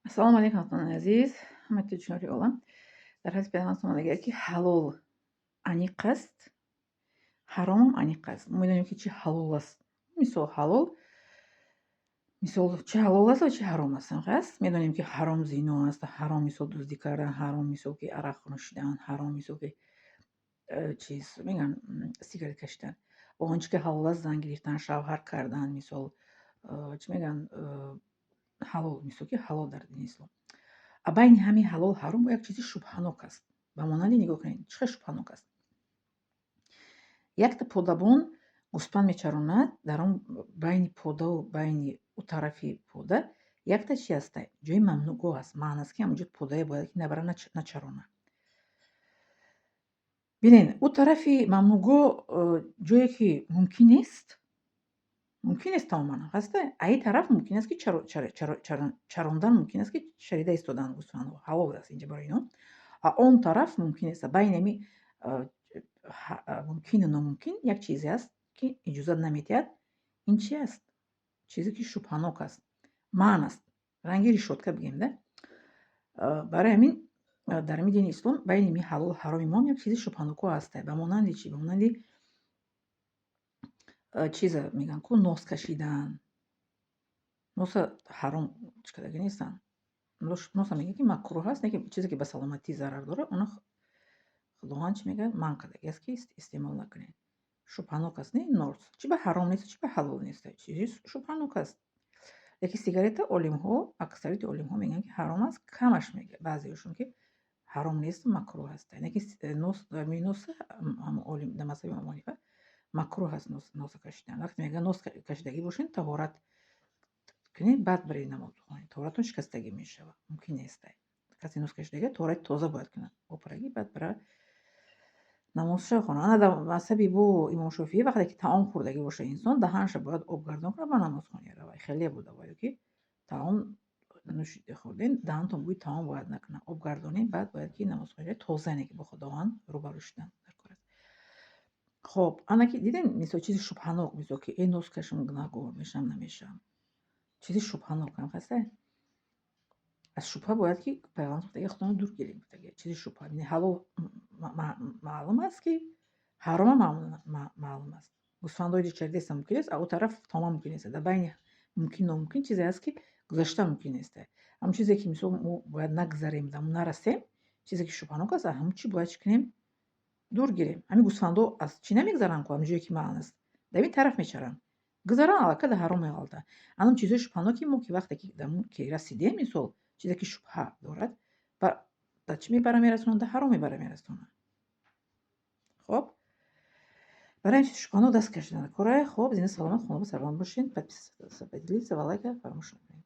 Ассалому алайкум, ҳамватанони азиз, ҳамаи тоҷикони олам. Дар ҳадис Пайғамбар мегӯяд, ки ҳалол аниқ аст, ҳаромам аниқ аст. Мо медонем, ки чӣ ҳалол аст. Мисол, ҳалол, мисол, чӣ ҳалол аст ва чӣ ҳаром аст. Аст? Медонем, ки ҳаром зино аст, ҳаром, мисол, дуздӣ кардан, ҳаром, мисол, ки арақ нӯшидан, ҳаром, мисол, ки чиз мегӯян, сигарет кашидан. Ва он чӣ ки ҳалол аст: зан гирифтан, шавҳар кардан, мисол, чӣ мегӯянд, ҳалол, мисол, ки ҳалол дар дини ислом. А байни ҳамин ҳалол, ҳаром як чизи шубҳанок аст. Ба монанди, нигоҳ кунед, чӣ хел шубҳанок аст. Якта подабон гӯспанд мечаронад, дар он байни подаву байни ӯ тарафи пода якта чи аста? Ҷои мамнӯъгоҳ аст. Маън аст, ки ҳамонҷо подае бояд, ки набара, начаронад. Бинед, ӯ тарафи мамнӯъгоҳ ҷое ки мумкин нест, мумкин нест тамоман, ҳаста? А ин тараф мумкин аст, ки чарондан мумкин аст, ки чарида истодан гӯсфандҳо ҳалол аст инҷа барои ино. А он тараф мумкин нест. Байни ҳами мумкину номумкин як чизе аст, ки иҷозат намедиҳад. Ин чи аст? Чизе ки шубҳанок аст, манъ аст, ранги решётка бигем да. Барои ҳамин дар ҳамин дини ислом байни ми ҳалолу ҳароми мо як чизи шубҳанокҳо ҳаста. Ба монанди чӣ? Ба монанди чиза мегӯянд ку, нос кашидан. Носа ҳаром чӣ кардагӣ нестанд. Носа мегӯянд, ки макрӯҳ аст, не ки чизе ки ба саломатӣ зарар дорад, оно Худованд чӣ мегӯяд? Манъ кардагӣ аст, ки истеъмол накунед. Шубҳанок аст, не нос? Чӣ ба ҳаром нест, чӣ ба ҳалол нест? Чизи шубҳанок аст. Лекин сигарета олимҳо, аксарияти олимҳо мегӯянд, ки ҳаром аст, камаш мегӯяд баъзеашон, ки ҳаром несту макрӯҳ аст. Лекин нос, носа олим дар мазҳаби Имом Ҳанифа макрӯҳ аст носа кашидан. Вақте мегӯянд, нос кашидагӣ бошед, таҳорат кунед, баъд барои намоз бихонед. Таҳоратон шикастагӣ мешавад. Мумкин нест. Касе нос кашидага таҳорати тоза бояд кунад. Опарагӣ, баъд бара намозша хонад. Ана дар мазҳаби бо Имом Шофиӣ, вақте ки таом хӯрдагӣ боша, инсон даҳанша бояд обгардон кунад, ба намозхония равад. Хеле буда ваё ки таом хӯрдем, даҳантон бӯи таом бояд накунад. Обгардонем, баъд бояд ки намозхония тоза, не ки бо Худованд рӯбарӯ шудан дар кор аст. Хоб, ана ки дидем, мисол, чизи шубҳанок, мисол, ки э нос кашам, гунаҳгор мешавам, намешавам. Чизи шубҳанок ҳам ҳаста. Аз шубҳа бояд ки Пайғамбар гуфтага, худоно дур гирем, гуфтага. Чизи шубҳа. Ҳалол маълум аст, ки ҳаромам маълум аст. Гӯсфандҳои чаридеста мумкин аст, а ӯ тараф тамоман мумкин нест. Дар байни мумкин, номумкин чизе ҳаст, ки гузашта мумкин нест. Ҳамон чизе ки, мисол, мо бояд нагзарем, дар нарасем, чизе ки шубҳанок аст, ҳамон чӣ бояд чӣ кунем? Дур гирем. Ҳамин гӯсфандҳо аз чӣ намегзаранд ку, ҳамин ҷое ки манъ аст. Дар ин тараф мечаранд. Гузаранд, аллакай дар ҳаром меғалтанд. Ҳамон чизҳои шубҳаноки мо, ки вақте ки дар ки расидем, мисол, чизе ки шубҳа дорад, ба дар чӣ мебара мерасонад? Дар ҳаром мебара мерасонад. Хоб, барои ҳамин чизи шубҳанок даст кашидан кора. Хоб, зинда, саломат, хонобо, сарбаланд бошед. Подписаться, поделиться ва лайка фаромӯш накунед.